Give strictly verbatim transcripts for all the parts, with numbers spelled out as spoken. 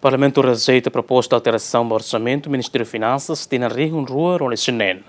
Parlamentu rejeita proposta alterasaun ba orsamentu Ministériu Finansas tinan rihun rua ruanulu-resin-neen.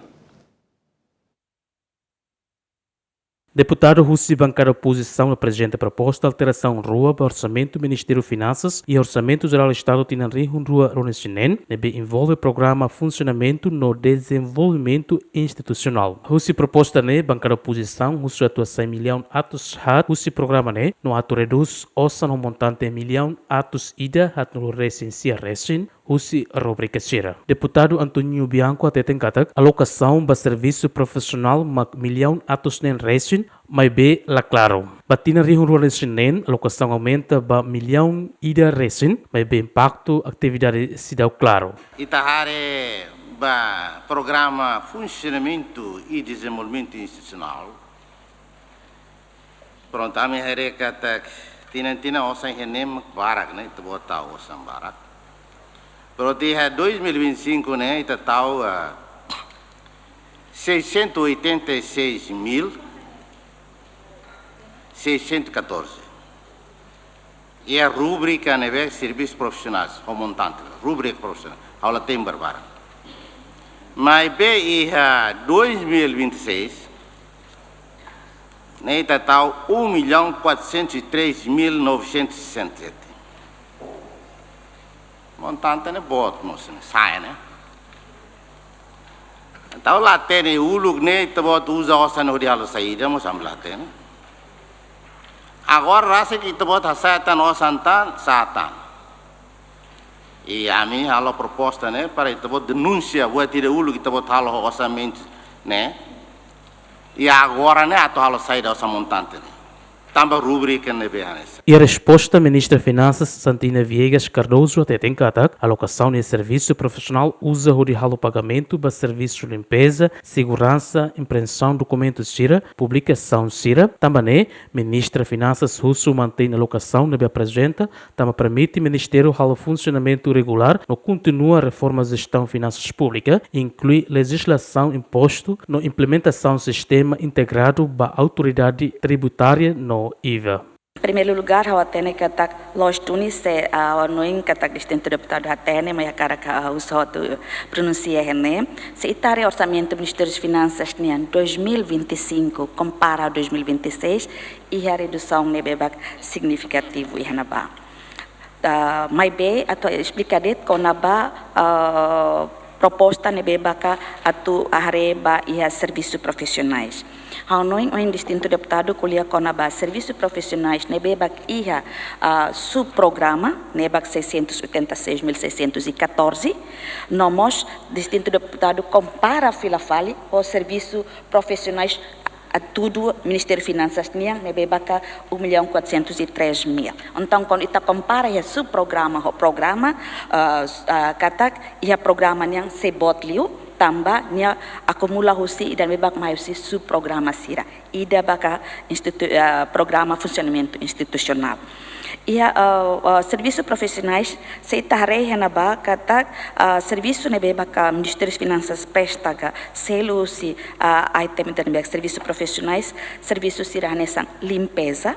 Deputadu husi bankada opozisaun aprezenta proposta alterasaun rua ba orsamentu Ministériu Finansas iha Orsamentu Jerál Estadu tinan rihun rua ruanulu-resin-neen, ne'ebé envolve programa funsionamentu no dezenvolvimentu institusionál. Husi proposta ne'e, bankada opozisaun husu atu hasai millaun atus haat husi programa ne'e, no atu redús osan ho montante millaun atus ida haatnulu-resin-sia resin, husi rubrika sira. Deputadu Antoninho Bianco hateten katak alokasaun ba servisu profisionál mak millaun atus neen resin, maibé la klaru. Ba tinan rihun rua ruanulu-resin-neen, alokasaun aumenta ba millaun ida resin, maibé impaktu atividade seidauk klaru. Ita haree ba programa funsionamentu i dezenvolvimentu institusionál. Prontu, ami haree katak tinan-tinan osan iha ne'e mak barak, ne'e, ita-boot tau osan barak. Prontu, iha dois mil e vinte e cinco ne'e, ita tau, ah, seiscentos e oitenta e seis mil seiscentos e catorze. Iha rubrika ne'ebé servisu profisionais, ho montante, rubrika profisionál, ha'u la tembra barak. Maibé iha dois mil e vinte e seis, ne'e ita tau um milhão quatrocentos e três mil novecentos e sessenta e sete. Montante ne'e boot mós, ne'e, sa'e, ne'e. Entaun la hatene uluk ne'e ita-boot uza osan hodi halo saida mós ami la hatene. Agora rasik ita-boot hasai tan osan tan, sa'e tan. I ami halo proposta ne'e para ita-boot denunsia buat ida uluk ita-boot halo ho orsamentu ne'e. I agora ne'e atu halo saida osan montante ne'e. Tanba rubrika ne'ebé hanesan. Iha resposta, Ministra Finansas Santina Viegas Cardoso hateten katak alokasaun iha servisu profisionál uza hodi halo pagamentu ba servisu limpeza, seguransa, impressão dokumentu sira, publikasaun sira. Tanba ne'e, Ministra Finansas husu mantein alokasaun ne'ebé aprezenta, tanba permite Ministériu halo funsionamentu regulár no kontinua reforma jestaun finansas públika, inklui lejizlasaun impostu no implementasaun sistema integradu ba autoridade tributária no IVA. Primeiru lugar, ha'u hatene katak loos duni se, ah, hanoin katak distintu deputadu hatene, maibé hakarak, ah, husu atu pronunsia iha ne'e. Se ita haree orsamentu Ministériu Finansas nian dois mil e vinte e cinco kompara dois mil e vinte e seis, iha redusaun ne'ebé barak signifikativu iha ne'ebá. Ah, maibé atu esplika de'it kona-ba, ah, proposta ne'ebé barak atu haree ba iha servisu profisionais. Ha'u hanoin ohin distintu deputadu ko'alia kona-ba servisu profisionais ne'ebé barak iha, ah, subprograma ne'ebé barak seiscentos e oitenta e seis mil seiscentos e catorze, no mós distintu deputadu kompara fila fali ho servisu profisionais, ah, hatudu Ministériu Finansas nian ne'ebé barak um milhão quatrocentos e três mil. Entaun, kuandu ita kompara iha subprograma ho programa, ah, s-, ah, katak iha programa nian sei boot liu, tanba nia akumula husi ida ne'ebé barak mai husi subprograma sira. Ida barak institu-, ah, programa funsionamentu institusionál. Iha, ah, ah, servisu profisionais, se ita haree iha ne'ebá katak, ah, servisu ne'ebé barak Ministériu Finansas presta ka selu husi, ah, item ida ne'ebé barak servisu profisionais, servisu sira hanesan limpeza,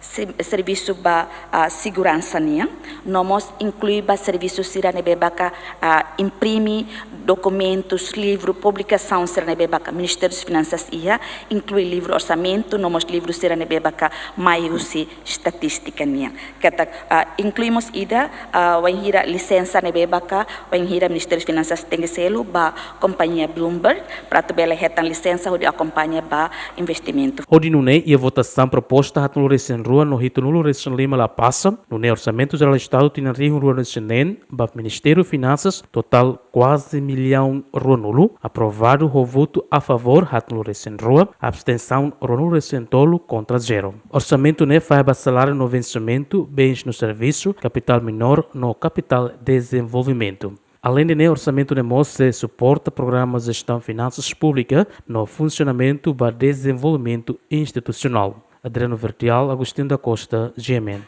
se-, servisu ba, ah, seguransa nian, no mós inklui ba servisu sira ne'ebé barak, ah, imprime dokumentus, livru, publikasaun sira ne'ebé barak Ministériu Finansas iha, inklui livru orsamentu, no mós livru sira ne'ebé barak mai husi estatístika nian. Katak, ah, inklui mós ida, ah, wainhira lisensa ne'ebé barak, wainhira Ministériu Finansas tenke selu ba kompañia Bloomberg, para atu bele hetan lisensa hodi akompaña ba investimentu. Hodi nune'e, iha votasaun proposta haatnulu-resin-rua no hitunulu-resin-lima la pasa, nune'e Orsamentu Jerál Estadu tinan rihun rua ruanulu-resin-neen ba Ministériu Finansas totál kuaze millaun ruanulu, aprovadu ho votu a favór haatnulu-resin-rua, abstensaun ruanulu-resin-tolu, kontra zero. Orsamentu ne'e fahe ba saláriu no vensimentu, bens no servisu, kapitál menór no kapitál dezenvolvimentu. Aleinde ne'e, orsamentu ne'e mós sei suporta programa jestaun finansas públika no funsionamentu ba dezenvolvimentu institusionál. Adriano Verdial, Agostinho da Costa, G M N.